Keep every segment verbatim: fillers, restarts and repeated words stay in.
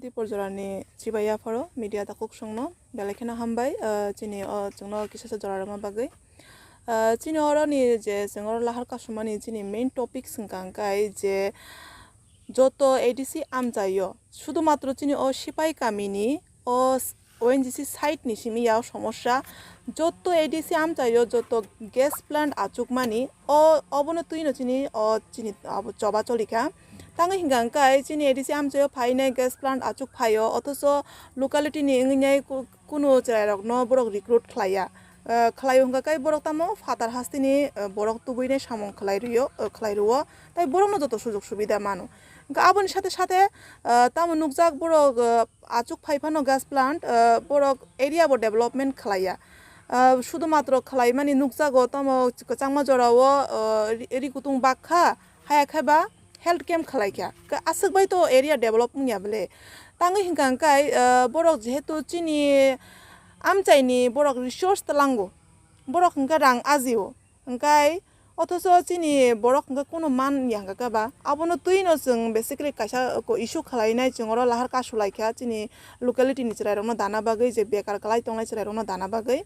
Tripur jorani chibai yapharo media takhuk songno belai kheno hambai, ah, chini o chwngno kisasa jora rwma bagwi. Ah, chini oroni je chwng oro lahar kasumani chini main topic swngkha hwnkhe je joto A D C amchaio, sudhumatro chini o Sipai kamini o s-, O N G C side ni simi ya o somosya, joto A D C amchaio joto gas plant achukmani o, obono twino chini o chini abo choba cholikha. Tangwi hwnkha hwnkhe chini A D C amchaio phainai gas plant achuk phaio, othocho locality ni wngwi nai ku-, kunu chwrairokno borok recruit khlaiya. Ah, khlaio hwnkha khe borok tamo phatar hasteni, ah, borok tubuinai samung khlai rwio, ah, khlai rwo, tai borokno joto sujok subida mano. Hwnkhe aboni sathe sathe, ah, tamo nukjak borok, ah, achuk phai phano gas plant, ah, borok area bo development khlaiya. Ah, sudhumatro khlaimani nukjago tamo kwchangma jorao, ah, ri-, ri kutung bakha, haya khe ba health camp khlaikha. Khe aswk bai to area develop wngya bwle. Tangwi hwnkha hwnkhe, ah, borok jehetu chini amchaini borok resource tlango, borok hwnkhe rang ajio. Hwnkhe othocho chini borok hwnkhe kunu man ya hwnkha khe ba. Abono twino chwng basically kaisa ko issue khwlainai, chwng oro lahar kasu laikha chini locality ni chwrairokno dana bagwi, je bekar kwlai tongnai chwrairokno dana bagwi.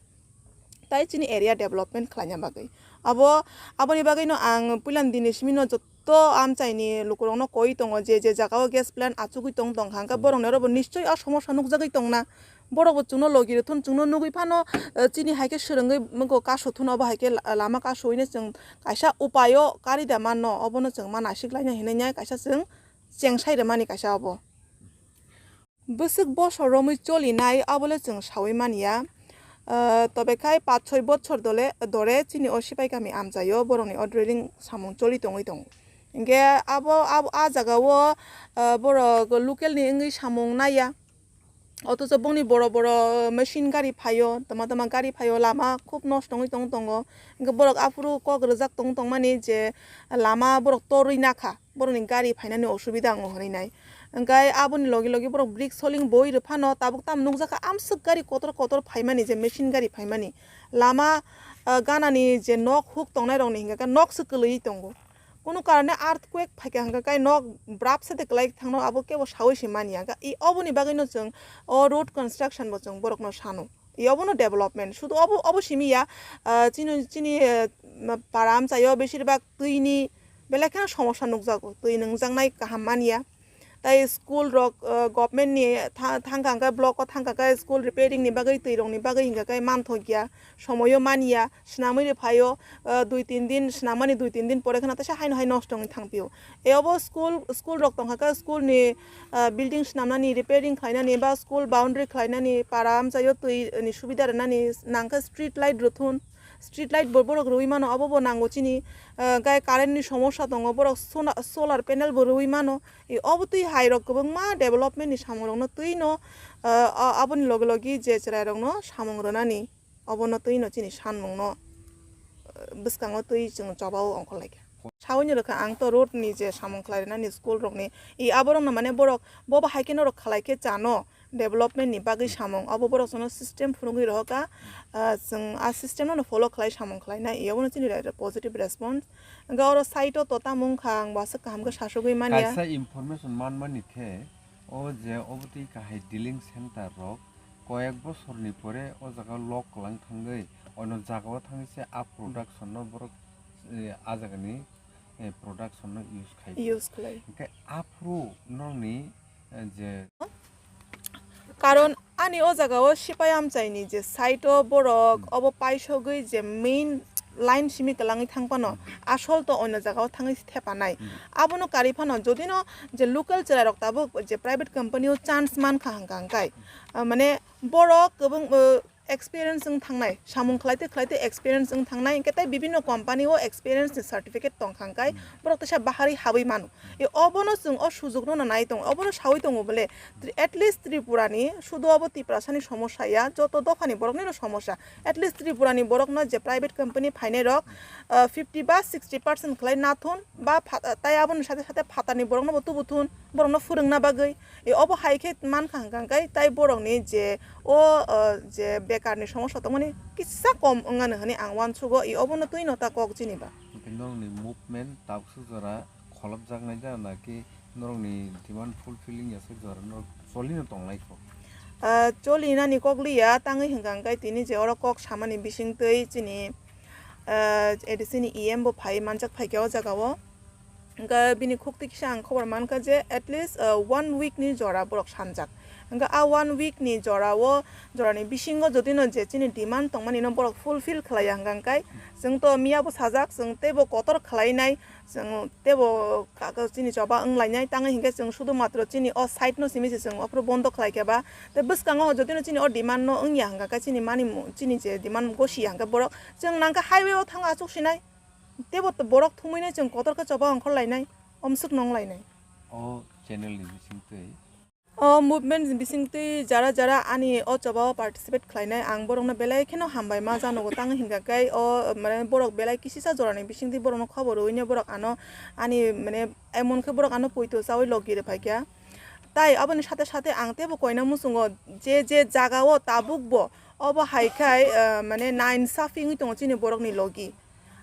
Tai chini area development khlaina bagwi. Abo, aboni bagwino ang puilani dini simino jotto amchaini lukurokno koi tongo, je je jagao gas plant achugwi tong tongkha, hwnkhe borokni oro bo nischoi o somosya nukjagwi tongna. Borok bo chwngno logi rwthun, chwngno nugwi phano, eh, chini hai khe swrwngwi mwngo kasu thun, obo hai khe la-, lama kasuwino chwng kaisa upaio kari da manno, obono chwng ma naisik laina hinwi nai kaisa chwng chengsai rwmani kaisa obo. Bwswk bosor romwi cholinai abole chwng saui manya. Eh, tobe khai paanch choi bochor dole, dore chini o Sipai kami amchaio borokni o drilling samung choli tongwi tongo. Hinkhe abo, abo, a jagao, eh, borok local ni wngwi samung naiya. Othocho bongni boro boro machine gari phaio, tama tama gari phaio, lama khub nosto wngwi tong tongo. Hinkhe borok aphuru kok rwjak tong tongmani je lama borok torwi nakha, borokni gari phainani osubida wngo hwnwi nai. Hinkhe aboni logi logi borok brick soling boi rwphano tabuk tamo nukjakha amswk gari kotor kotor phaimani, je machine gari phaimani. Lama, ah, ganani je nok huk tongnairokni hinkhe nok se kwlwi tongo. Kunu karone earthquake phaikha hwnkha khe nok brap se de kwlai thangno abo kebo saui se manya. Ga-, i oboni bagwino chwng o road construction bo chwng borokno sano. I obono development. Sudu obo, obo simi ya, ah, chini, chini, eh, ma-, para amchaio beshirbak twini belai kheno somosya nukjago. Twi nungjaknai kaham manya. Tai school rok, ah, government ni tha-, thangkha hwnkhe block o thangkha khe school repairing ni bagwi, twi rok ni bagwi hwnkha khe manthokya, somoio manya, swnamwi rw phaio, ah, dui tin din, swnamani dui tin din pore kheno teisa haino hai nosto wngwi thangphio. E obo school, school rok tongkha khe school ni, ah, building swnamnani, repairing khlainani ba school boundary khlainani, para amchaio twi ni subida rwnani, nangkhe street light rwthun, street light bo borok rwui mano, obo bo nango chini, ah, gai current ni somosya tongo, borok sona-, solar panel bo rwui mano. E obo twi hai rok kwbangma development ni samung rokno twi no, ah, a-, aboni logi logi je chwrai rokno samung rwnani. Obono twi no chini sanmung no, eh, bwskango twi chwng chobao ongkhor lai kha. Saui ni rwkha ang to road ni je samung khlai rwnani school rok ni, i aborok no mane borok bo bahai khe norok khlai khe chano development ni bagwi samung, obo borok chwngno system phunugwi rohor kha, ah, chwng a system no follow khlai samung khlai nai, i obono chini re-, positive response. Hwnkhe oro side o tota mung kha, ang bo aswk kaham khe sasugwi manya. Kaisa information man mani khe, o je obo twi kahai dealing center rok, koyek bosorni pore o jaga lock kwlang thangwi ono jagao thangwi se a production no borok, eh, a jagani, eh, production no use khai. Use khlai. Hinkhe aphuru nokni, eh, je Karon ani o jagao sipai amchaini je side o borok obo paisogwi je main line simi kwlangwi thang phano asol to ono jagao thangwi thepanai. Hmm. Abono karwi phano jodi no je local chwrai rok tabuk je private company o chance man kha hwnkha hwnkhe, ah, mane borok kwbang, ah, experience wng thangnai, samung khlaite khlaite experience wng thangnai, hwnkhe tei bibinno company o experience ni certificate tong kha hwnkhe borok teisa baharwi habwi mano. E obono chwng o sujukno no nai tongo, obono saui tongo bole, Tri-, at least Tripura ni, sudu obo Tiprasa ni somosya ya, joto dopha ni borok nino somosya. At least Tripura ni borok no je private company phainai rok, ah, fifty ba sixty percent khlai nathun ba pha-, tai aboni sathe sathe phatar ni borok no bo tubu thun, borok no phwrwngna bagwi. E obo hai khe man kha hwnkha hwnkhe tai borok ni je o, ah, je bekar ni somosya tongmani kisa kom wng ano hinwi ang uansugo, e obono twi no ta kok chini ba. Hwnkhe norokni movement tabuksa jora kholopjaknai da, naki norokni demand fulfilling ya se jora norok Cholino tonglai kho. Ah, choli nani kok liya, tangwi hwnkha hwnkhe tini je oro kok samani bisingtwi chini, ah, A D C ni E M bo phai manjak phaikha o jagao. Hwnkhe bini khukti kisa ang khobor mankha je at least, ah, one week ni jora borok sanjak. Hwnkhe a one week ni jorao, jorani bisingo jodino je chini demand tongmani no borok fulfill khlaiya hwnkha hwnkhe chwng to miyabo sajak, chwng teibo kotor khlainai. Chwng teibo ka-, ka-, chini choba wng lainai, tangwi hinkhe chwng sudu matro chini o side no simi se chwng ophru bondo khlai khe ba. Tei bwskango jotino chini o demand no wngya hwnkha khe chini mani mu-, chini je demand gosi ya hwnkhe borok chwng nangkhe highway o thang achuk sinai. Teibo to borok thumui nai chwng kotor khe choba ongkhor lainai, omswk nong lainai. O channel ni bisingtwi O movement bisingtwi jara jara ani o chobao participate khlainai, ang borokno belai kheno hambai ma janogo, tang hinkha khe o, mane, borok belai kisisa jorani bisingtwi borokno khobor rwino borok ano ani, mane, emon khe borok ano poito chaui logi rwphaikha. Tai aboni sate sate ang teibo koina muchungo je je jagao tabukbo obo hai khai, eh, mane, nainsafi wngwi tongo chini borokni logi.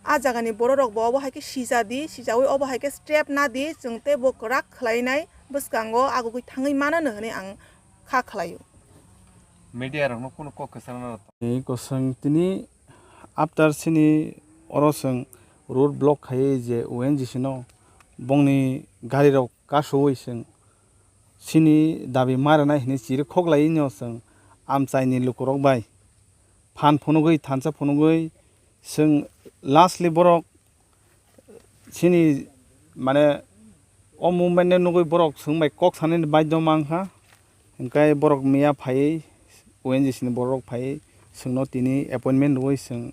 A jagani bororokbo obo hai khe sija di, sijaui obo hai khe step na di, chwng teibo kwrak khlainai bwskango agugui thangwi manano hwnwi ang kha khlaio. Media rokno kunu kok kwchangna rw tong. Ni kwchang tini after sini oro chwng road block khaiwi je O N G C no bongni gari rok kasui chwng sini dabi ma rwnai hinwi chiri khoklai no chwng amchaini lukurok bai phan phunugwi thansa phunugwi chwng lastly borok sini mane o movement no nugwi borok chwng bai kok sanani baidho mankha, hwnkhe borok miya phaiwi O N G C ni borok phaiwi chwngno tini appointment rwui chwng,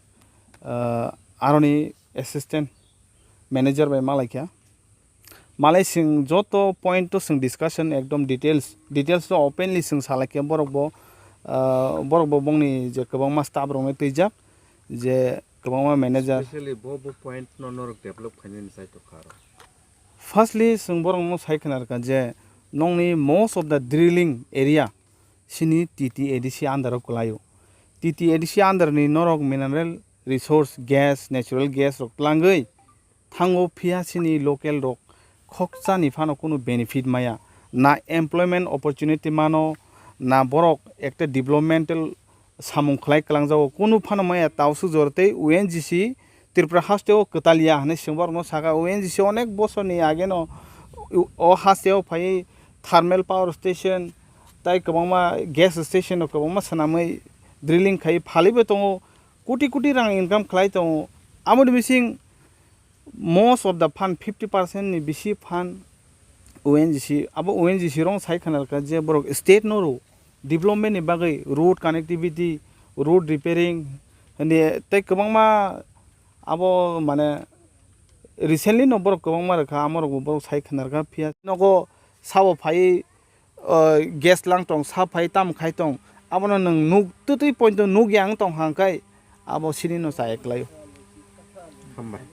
ah, aroni assistant manager bai malaikha. Malai chwng joto point o chwng discussion ekdom details, details no openly chwng salaikha borok bo, ah, borok bo bongni je kwbangma staff rokno twijak je kwbangma manager. Especially bo, bo point no norok develop khainani chai tongkha aro. Firstly, chwng borokno sai khna rwkha je nongni most of the drilling area sini T T A D C under o kwlaio. T T A D C under ni norok mineral resource, gas, natural gas rok twlangwi thango, phiya chini local rok khoksa ni phano kunu benefit maya, na employment opportunity mano, na borok ekta developmental samung khlai kwlangjago, kunu phano maya. Tausuk jora tei O N G C Tripura haste o kwtal ya hinwi chwng borokno sakha. O N G C onek bosorni ageno o haste o phaiwi thermal power station tai kwbangma gas station rok kwbangma swnamwi drilling khai phalibo tongo, koti koti rang income khlai tongo. Aboni bising most of the fund, fifty percent ni bisi fund O N G C, abo O N G C rok sai khna rwkha je borok state no rw development ni bagwi, road connectivity, road repairing, hwnwi tei kwbangma abo, mane, recently no borok kwbangma rwkha, amorokbo borok sai khna rwkha, phiya nogo sabo phaiwi, o, gas lang tong, sa phai tamo khai tong, abono nwng nuk twtwi point o nuk yang tong hangkai abo sini no chaya kwlaio. Hambai.